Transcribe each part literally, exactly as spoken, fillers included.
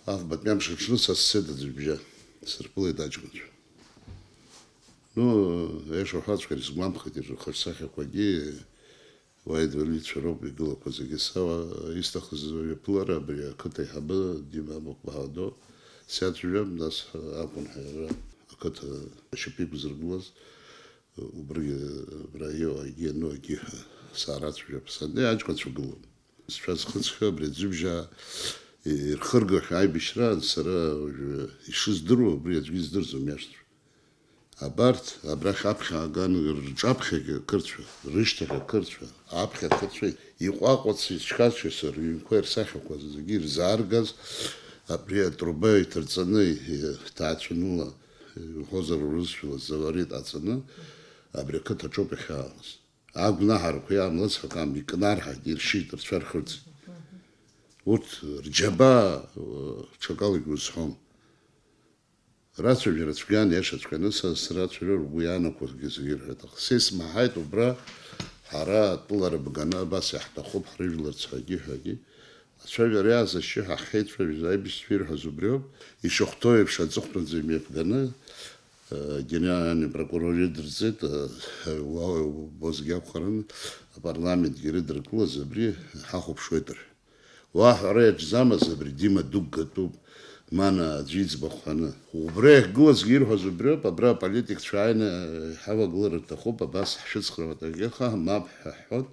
Афбатәи амш аҽны са сцеит аӡә ибжьа, сырԥылеит аҷкәынцәа. Ну, аиаша уҳәаҵәҟьар, исгәамԥхеит ирхаҿсахьақәагьы, уа идвалицәа роуп игылақәа зегьы. Са уа исҭахыз уаҩаԥылара абри ақыҭа аиҳабы Дима Мықәбаадо сиацәажәап, нас акәын ҳәа иара ақыҭа ашьапы иқәзыргылаз, убригьы абра иоуа, егьи иану, егьи ҳәа саарацәажәап. Саннеи аҷкәынцәа гылон. Сцәа зхыҵхьоу абри аӡәыбжьаа ирхыргахьоу аибашьраан сара уажәы ишыздыруа убри аӡәгьы издырӡом иашҭа. Абарҭ, абрахь аԥхьа ааган рҿаԥхьагьы ақырҭцәа, рышьҭахь ақырҭцәа, аԥхьа ақырҭцәа, иҟәаҟәаци зчқарччои рыҩнқәеи рсахьақәа зегьы ирзааргаз, абри атруба иҭырҵаны, иҭаацәаныла, иуҳәозар урысшәала заварит ҟаҵаны, абри ақыҭаҿоуп иахьаауаз. Агәнаҳарақәа иаамлыцҳакам, икнарҳаит, иршьит, рцәа рхырҵеит. Урҭ рџьабаа, ҽакалагьы узҳәом. Рацәажәара цәгьан, иашаҵәҟьаны са срацәажәар угәы иаанагозгьы зегьы ирҳәеит, аха са исмаҳаит убра ҳара атәыла рыбганы абас иаҳҭахуп ҳрыжәларц ҳәагьы, ҳәагьы. Ацәажәара иаазышьҭы ҳа ҳхеицәажәаз аибашьцәа ирҳәаз убриоуп, ишахәҭоу еиԥш аҵыхәтәанӡа имҩаԥганы, э, генеральный прокурор идырҵеит, э, уа убозгьы акәхарын, апарламентгьы ирыдыркылаз абри ҳахәаԥшуеит рҳәеит. Уа ҳәара иаҿӡамыз, абри Дима дықәгатәуп, мана аӡәы иӡбахә ҳәаны. Убра иахьгылазгьы ирҳәаз убриоуп, абра аполитикцәа ааины, э, иҳавагылар рҭахуп, абас ҳшәыцхраауеит, аха мап ҳәа ҳҳәоит,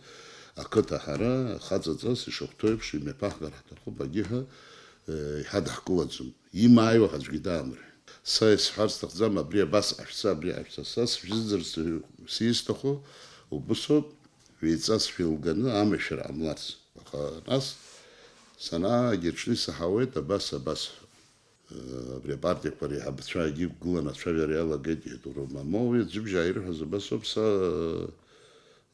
ақыҭа ҳара, хаҵаҵас ишахәҭоу еиԥш, имҩаԥаҳгар ҳҭахуп, агьиҳәа, э, иҳадаҳкылаӡом. Имааиуа ҳаӡәгьы даамырҳәеит. Са исҳәар сҭахӡам, абри абас ҟашәҵа, абри ҟашәҵа. Са сжәызарц сисҭаху убысоуп, ҩеиҵас шәеилганы амашәыр ҟамларц. Аха нас санаагьы аҽны исаҳауеит абас, абас ҳәа. Абри апартиақәа реиҳабацәа егьи иқәгыланы ацәажәара иалагеит, иҳәеит, урма, ма уи аӡәыбжьаа ирҳәаз абас ауп, са,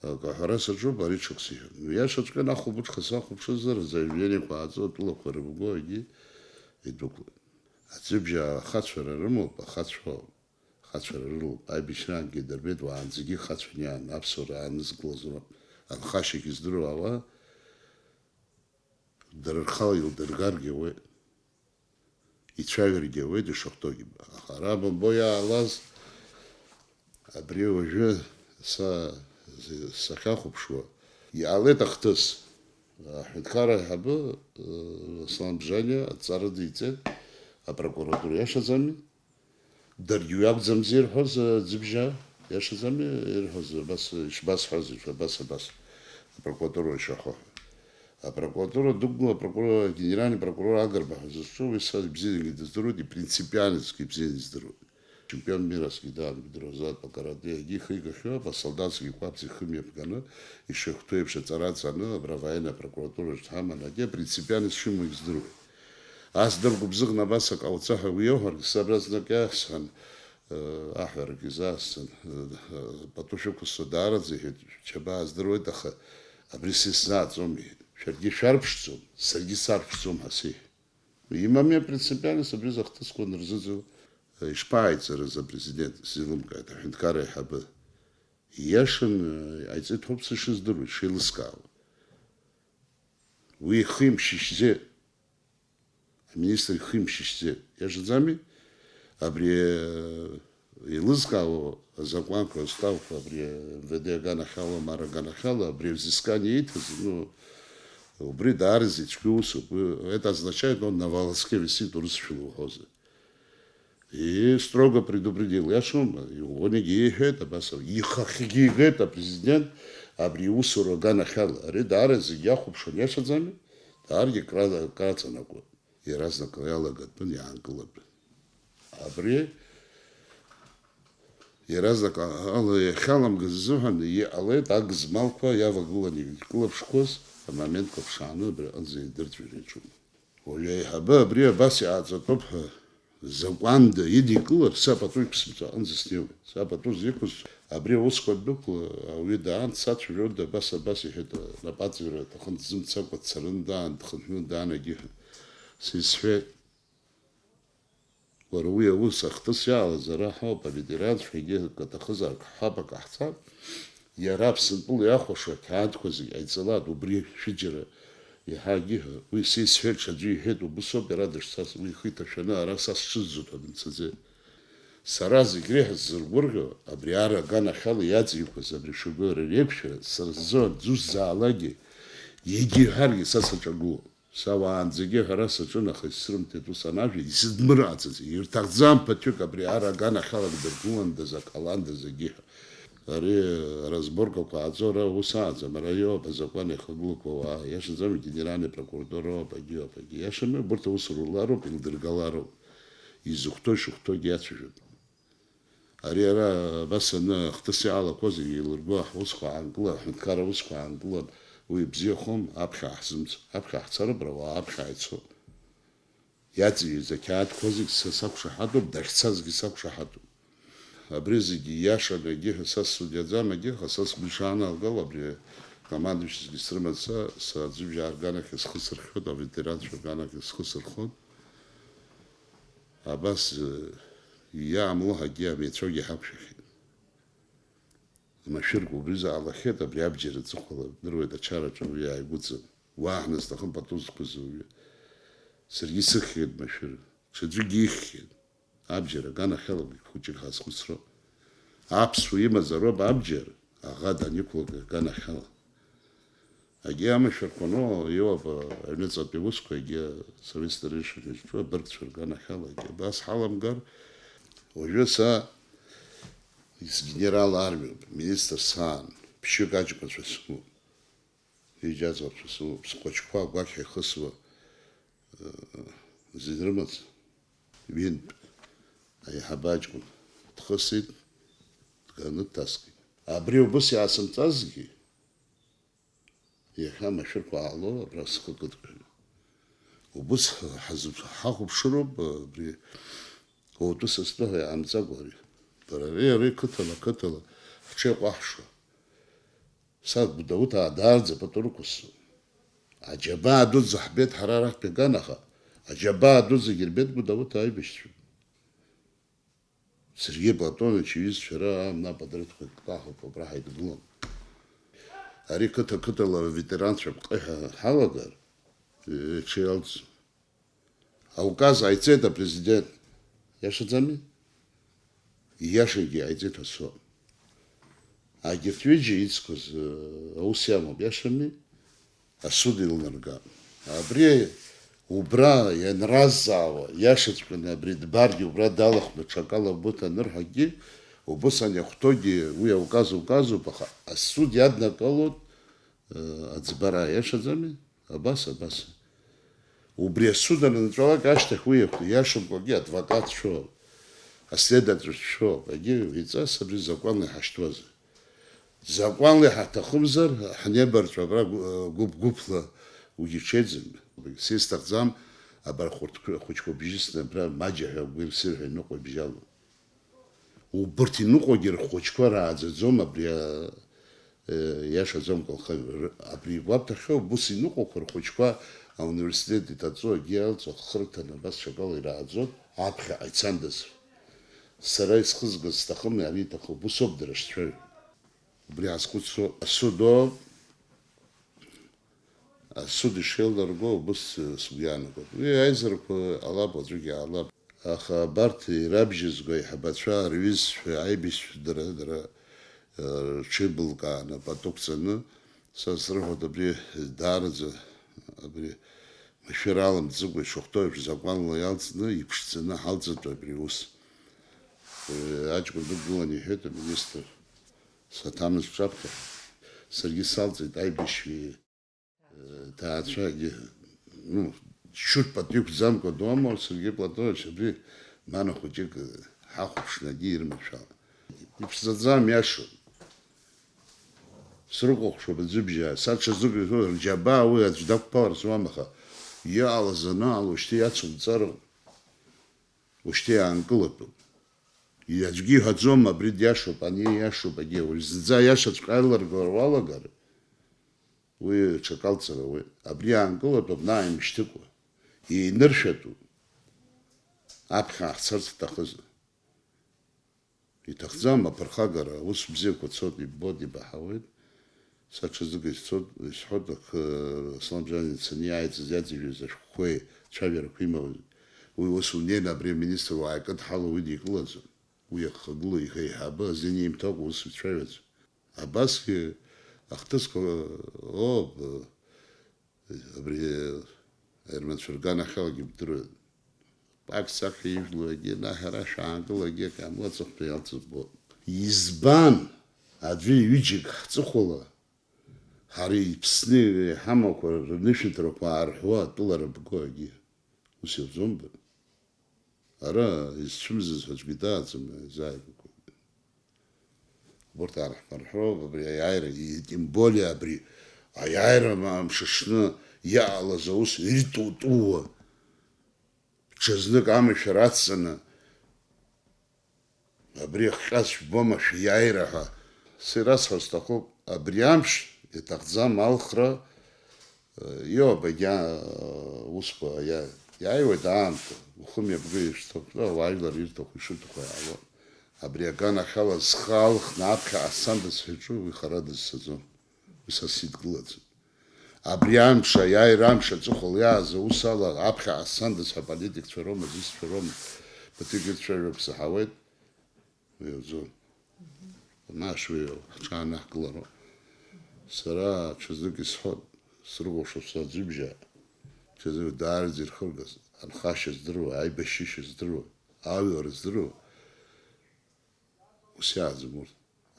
акы аҳәара саҿуп, ари ҽак сиҳәон. Иашаҵәҟьаны ахәылбыҽха сахәаԥшызар, азаҩ жәаниақәа ааҵо атәылақәа рымго егьи идәықәлеит. Аӡәыбжьаа ахацәара рымоуп, ахацәа, ахацәара рылоуп. Аибашьраангьы идырбеит, уаанӡагьы ихацәан иаан, аԥсуара аанызкылаз роуп. Анхашьагьы здыруа ауаа, дара рхала илдыргаргьы ауеит, ицәажәаргьы ауеит ишахәҭоугьы. Аха ара бымбо иаалаз, абри уажәы са сахьахәаԥшуа, иаалеит ахҭыс. Аҳәынҭқарра аиҳабы, э, Аслан Бжаниа адҵа рыдиҵеит апрокуратура, иашаӡами? Даргьы уи акәӡамзи ирҳәоз, аӡәыбжьаа, иашаӡами ирҳәоз, абас ишбасҳәаз еиԥш, абас, абас, апрокуратура ишахәо ҳәа. Апрокуратура дықәгыло, апрокурор, агенеральный прокурор Агрба ҳәа зызҿу, уи са ибзиангьы дыздыруеит, ипринципиальностьгьы ибзианы издыруеит. Чемпион мирасгьы даан, идыруазаап акаратеагьы ихигахьоуп, асолдатцәагьы қәаб зегьы хымҩаԥганы, ишахәҭоу еиԥш аҵара ҵаны, абра военная прокуратураҿ дҳаман, агьи апринципиальность шимоу издыруеит. Ас дыргәыбзыӷны абас акы ҟауҵа ҳәа уи иоуҳәаргьы, са абра знык иасҳәан, э, аҳәарак изаасҵан, э, э, пату шәықәысҵо даараӡа, иҳәеит, шәабаа здыруеит, аха абри са исзааӡом, иҳәеит. Шәаргьы шәарԥшӡом, саргьы сарԥшӡом ҳәа сеиҳәеит. Имам иа принципиальность абри захҭысқәа нырзыӡу, э, ишԥааиҵарыз апрезидент, сзеилымкааит, аҳәынҭқарра аиҳабы. Ииашан, э, иҟаиҵеит ҳәоуп сышыздыруа, ишеилыскаауа. Уи ихы имшьышьӡеит. Аминистр ихы имшьышьӡеит. Иашаӡами? Абри, э, еилызкаауа азакәанқәа, уставқәа, абри М В Д аганахьала, ма раганахьала, абри взыскание ииҭаз, ну, убри даараӡа ицәгьоу усуп. Это означает, он на волоске висит, урысшәала уҳәозар. И строго предупредил, иашоума, иӷәӷәанагьы иҳәеит, абас ала, ихахьгьы иҳәеит апрезидент, абри иусура аганахьала. Ари даара зегь иахәаԥшуан, иашаӡами? Дааргьы кра-, краҵанакуан. Иаразнак иалагатәын, иаангылатәын. Абри иаразнак ала иахьаламгаз азыҳәан иҟалеит, агызмалқәа иавагылан икылԥшқәаз амоментқәа ԥшааны абри аҟынӡа идырӡәыр иаҿуп. Уажәы аиҳабы абри абас иҟаҵатәуп ҳәа закәанда идикылар, са пату иқәсымҵо аҟынӡа снеиуеит. Са пату зиқәыз абри аусқәа дәықәла ауаҩы даан, дсацәажәоит, абас, абас иҳәеит, напаҵаҩра аҭахын, дзымцакәа дцараны даан, дхынҳәны даан, агьиҳәа. Сизҳәеит, уара уи аус ахҭыс иаалаз ара ҳауп, аветеранцәа егьи акы аҭахызар, ак ҳҳәап, ак ҟаҳҵап. Иара Аԥсынтәыла иахәаша ақьаадқәа зегь ҟаиҵалааит, убри шәыџьара Еиҳагьы, уи са исҳәеит, ҽаӡәы иҳәеит, убыс ауп иара дышцаз, уи ихы иҭашәаны ара са сҽызӡоит ҳәа дымцаӡеит. Сара зегь реиҳа сзыргәырӷьо, абри ара аганахьала иаҵеиқәаз абри шагәара реиқәшәара сара сзы аӡәы сзаалакгьы, егьа иҳәаргьы са саҿагылом. Са уаанӡагьы ҳәара саҿын, аха исрымҭеит ус анажәа, исыдмырҟаҵаӡеит, ирҭахӡам ԥыҭҩык абри ара аганахьала ддыргыландаз, ак ҟаландаз егьи ҳәа. Ари разборкақәа ааӡо ара ус ааӡам, ара иоуп азакәан иахагылақәоу ауаа, иашаӡам, генеральный прокуратура ауп, агьиоуп, агьи. Иашами, убарҭ аус рулароуп, илдыргалароуп. Изыхәҭоу ишыхәҭоугьы иацәажәап. Ари ара абас аны ахҭыс иаалақәо зегьы еилырго, ҳусқәа аанкыла, аҳәынҭқарра аусқәа аанкылан, уи бзиахом, аԥхьа ҳзымц-, аԥхьа ҳцароуп, ауаа аԥхьа ицо. Иаҵҩыз ақьаадқәа зегь са сақәшаҳаҭуп, дахьцазгьы сақәшаҳаҭуп. Абри зегьы ииашаны, егьи ҳәа са ссудиаӡам, егьи, аха са сгәы ишаанагало, абри командующийгьы срыман са, саӡәыбжьаа рганахь схы сырхиоит, аветеранцәа рганахь схы сырхоит. Абас, э, иаамло ҳагьи амеицәоугьы ҳақәшәахьеит. Машәырк убризаалахьеит, абри абџьар аҵыхәала, бдыруеит, ачараҿы уи ааигәыҵан. Уа ҳназҭахым пату зқәыз ауаҩы. Саргьы исыхьхьеит машәыр, ҽаӡәгьы ихьхьеит. Абџьар аганахьала хәыҷык ҳазхәыцроуп. Аԥсуа имазароуп абџьар, аӷа даниқәлак аганахьала. Агьи амашәырқәа, ну, иоуп, аҩныҵатәи аусқәа, егьи асовет старейшина иҿы абыргцәа рганахьала, егьи абас ҳаламгар, уажәы са сгенерал армиоуп, министр саан, ԥшьҩык аҷкәынцәа сымоуп, ҩыџьа аӡӷабцәа сымоуп, схәыҷқәа агәақьҳәа ихысуа, э, зегь рымаӡа, ҩынтә аиҳабы аҷкәын дхысит, дганы дҭаскит. Абри убыс иаасымҵазгьы, иахьа машәырқәа аало, абра схы кыдҟьоит. Убыс ҳазы-, ҳахәаԥшыроуп, абри уаатәы сасны ҳәа иаамҵакәа ари. Бара ари, ари қыҭала, қыҭала ҳҽеиҟәаҳшо. Са Гәдоуҭаа даараӡа пату рықәысҵон. Аџьабаа дуӡӡа ҳбеит ҳара арахьтә иаганаха, аџьабаа дуӡӡагьы рбеит Гәдоуҭаа аибашьцәа. Сергеи Платонович иҩызцәа ара амнападырҭқәа каҳауп, абра ҳаидгылан. Ари қыҭа-қыҭала аветеранцәа апҟыҳәа ҳалагар, э, ҽеилҵ-, ауказ ҟаиҵеит апрезидент. Иашаӡами? Ииашагьы ҟаиҵеит ҳәа сҳәом. Агьырҭ ҩыџьа ицқәаз, э, аус иамоуп, иашами? Асуд илнаргап. Абри убра ианразҵаауа, иашаҵәҟьаны абри дбаргьы убра далахәны ҽакала агәы ҭанырҳәагьы, убыс ани ахәҭоугьы уи ауказ указуп, аха асуд иаднакылоит, э, аӡбара, иашаӡами? Абас, абас. Убри асуд анынҵәалак ашьҭахь уи иахә-, иашамкәагьы адвокат шәоуп, аследователь шәоуп, егьи иҵас абри закәанла иҳашьҭуазар. Закәанла иҳаҭахымзар, ҳнеибарҵәап абра гәы-, гәыԥ-гәыԥла, уигьы ҽеиӡам. Са исҭахӡам, абарҭ хәыҭ-, хәыҷқәа бжьысны абра маџьа ҳәа агәы ирсыр ҳәа иныҟәо ибжьалом. Убырҭ иныҟәогьы рхәыҷқәа рааӡаӡом абри, а, э, иашаӡамкәа лхы-, р-, абри игәаԥҭахьоу убыс иныҟәақәа рхәыҷқәа ауниверситет иҭаҵо, агьи иалҵуа хырҭаны абас ҽакала ирааӡоит, аԥхьаҟа ицандаз. Сара исхызгаз сҭахым, ианиҭаху убыс ауп дара шцәажәо. Убри ҳазхәыцуа асуд ауп. Асуд ишеилнарго убыс, э, сгәы иаанагоит. Уи аизарақәа ҟалап, уаҵәыгьы аалап. Аха абарҭ ирабжьызго аиҳабацәа, рҩызцәа, аибашьцәа дара, дара, э, рҽеибылкааны апату қәҵаны, са срыҳәоит, абри даараӡа, абри машәыр аламҵыкәа ишахәҭоу еиԥш закәанла иалҵны, иԥшӡаны ҳалҵыртә абри аус. Э, аҷкәын дықәгылан иҳәеит аминистр, саҭамыз ҿаԥхьа. Саргьы салҵит аибашьҩы, э, ҭаацәагьы, ну, шьуртә пату иқәӡамкәа доума, Сергеи Платонович, абри мана хәыҷык, э, ҳахәаԥшны агьи ирманшәалан. Иԥшӡаӡам, иашоуп. Срыхәаԥшуп аӡәыбжьаа, са ҽазык иҳәо, рџьабаа уи аӡә дақәԥалар зуам, аха иаалаз анаала уажәшьҭа иацумҵароуп. Ушьҭа иаанкылатәуп. Аӡәгьы иҳәаӡом, абри диашоуп, ани иашоуп, агьи. Уажә зынӡа аиашаҵәҟьа аилыргара уалагар, уи ҽакалҵара ауеит. Абри иаанкылатәуп, наҟ имышьҭыкәа. Еиныршәатәуп. Аԥхьа ҳцарц ҳҭахызар. Иҭахӡам аԥырхагара, аус бзиақәа цоит, иббоит, ибаҳауеит. Са ҽазык исцоит, исҳәоит, акы, Аслан Џьаниа дцаны иааиҵаз иаӡыжәыз ашәҟәқәеи цәажәарақәа имоуи. Уи ус унеины абри аминистр уааикыдҳало уи дикылаӡом. Уи ахагылоу иҳаиҳабы азин имҭакәа ус ицәажәаӡом. Абасгьы ахҭысқәа, оо, б-, абри аерманцәа рганахьалагьы бдыруеит. Пак-сак ижәлоу егьи, наҳ ара шәаангыл егьи, акы амлаҵахәтәы иалҵыз ббоит. Избан аӡәы ҩыџьак ҳҵыхәала, ҳара иԥсны иҳамақәа рнышәынҭрақәа аарҳәуа атәыла рыбго егьи? Ус иауӡом бара. Ара изцәымзыз ҳәа аӡәгьы дааӡам, изааигәақәоуп. Убарҭ аарҳәарҳәроуп абри аиааира, и-, тем более абри аиааира ма-, мшаҽны иаалаз аус ирту-тууа, ҽазнык амашәыр ацҵаны, абри ахҟьа шәбома шәиааира ҳәа. Са ирасҳәар сҭахуп, абри амш иаҭахӡам алхра, Иоуп, егьа усқәа иа-, иааиуеит аамҭа, ухы мҩаԥгеижьҭоуп, уаажәлар ирҭаху ишырҭаху иаауа. Абри аганахьала зхы алхны аԥхьаҟа сцандаз ҳәа иҿу, уи хара дызцаӡом. Уи са сидгылаӡом. Абри амш, аиааира амш аҵыхәала иааз аус ала аԥхьаҟа сцандаз ҳәа политикцәа роума, зусҭцәа роума, ԥыҭҩык ирцәажәо ак саҳауеит. Уи азы, нас уи ҳҽаанаҳкылароуп. Сара ҽазнык исҳәоит, срыкәыхшоуп саӡәыбжьа, ҽазнык даараӡа ирхыргаз, анхашьа здыруа, аибашьышьа здыруа, ажәлар здыруа, ус иааӡом урҭ.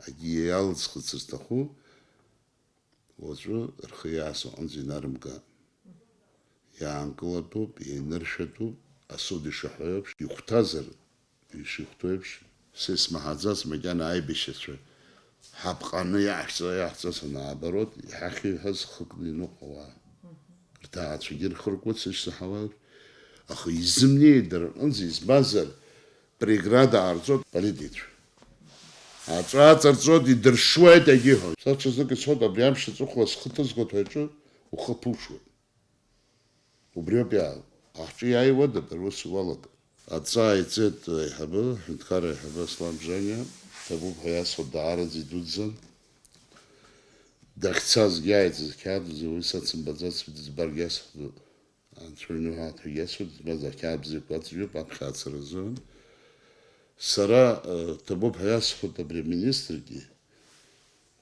Акгьы иалыӡхыҵыр зҭаху, Уаҵәы рхы иаасоу аҟынӡа инарымга. Иаанкылатәуп, ианыршәатәуп, асуд ишаҳәо еиԥш, ихәҭазар, ишихәҭоу еиԥш, са исмаҳаӡац макьана аибашьцәа ҳаԥҟаны иаҳҵо, иаҳҵо санаабарот, иҳахьи ҳәа зхы кны иныҟәо ауаа. Рҭаацәагьы рхы ркәыцышьҭ саҳауеит, аха изымнеи дара рҟынӡа, избанзар, преграда аарҵоит политикцәа. Аҵәа аҵарҵоит, идыршуеит, егьиҳәоит. Са ҽазнык исҳәоит, абри амш аҵыхәала схы ҭызгоит ҳәа аҿы ухы ԥуҽуеит. Убриоуп иаауа. Аҳҿы иааиуада, бара ус уалага. Адҵа ааиҵеит аиҳабы, аҳәынҭқарра аиҳабы Аслан Бжаниа, ҭабуп ҳәа иасҳәо даараӡа идуӡӡан. Дахьцазгьы иааиҵаз ақьаад азы уи сацымбаӡацшәа дызбаргьы асҳәоит. Анцәа иныҳәа ҳәа иасҳәоит, избанзар, ақьаад бзиақәа аҵжәып, аԥхьа ацара азыҳәан. Сара, э, ҭабуп ҳәа иасҳәоит абри аминистргьы,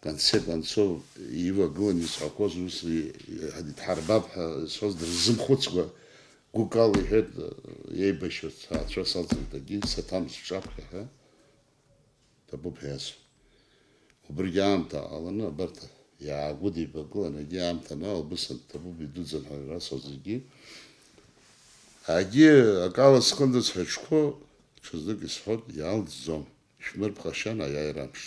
конце концов, ивагыланы изҳәақәоз ус и-, и-, идҳарбап ҳәа зҳәоз дырзымхәыцкәа, гәыкала иҳәеит, э, еибашьырц ацәа салҵыртагьы, саҭам сҿаԥхьа ҳәа. Ҭабуп ҳәа иасҳәеит. Убригьы аамҭа ҟаланы абарҭ иаагәыдибакылан, егьи аамҭа анаа, лбысҭа ҭабуп идуӡӡан ҳәа ирасҳәоз зегьы. Агьи акала схындыз ҳәа иҿқәоу ҽазнык исҳәоит, иалҵӡом, ишәмырԥхашьан аиааира амш.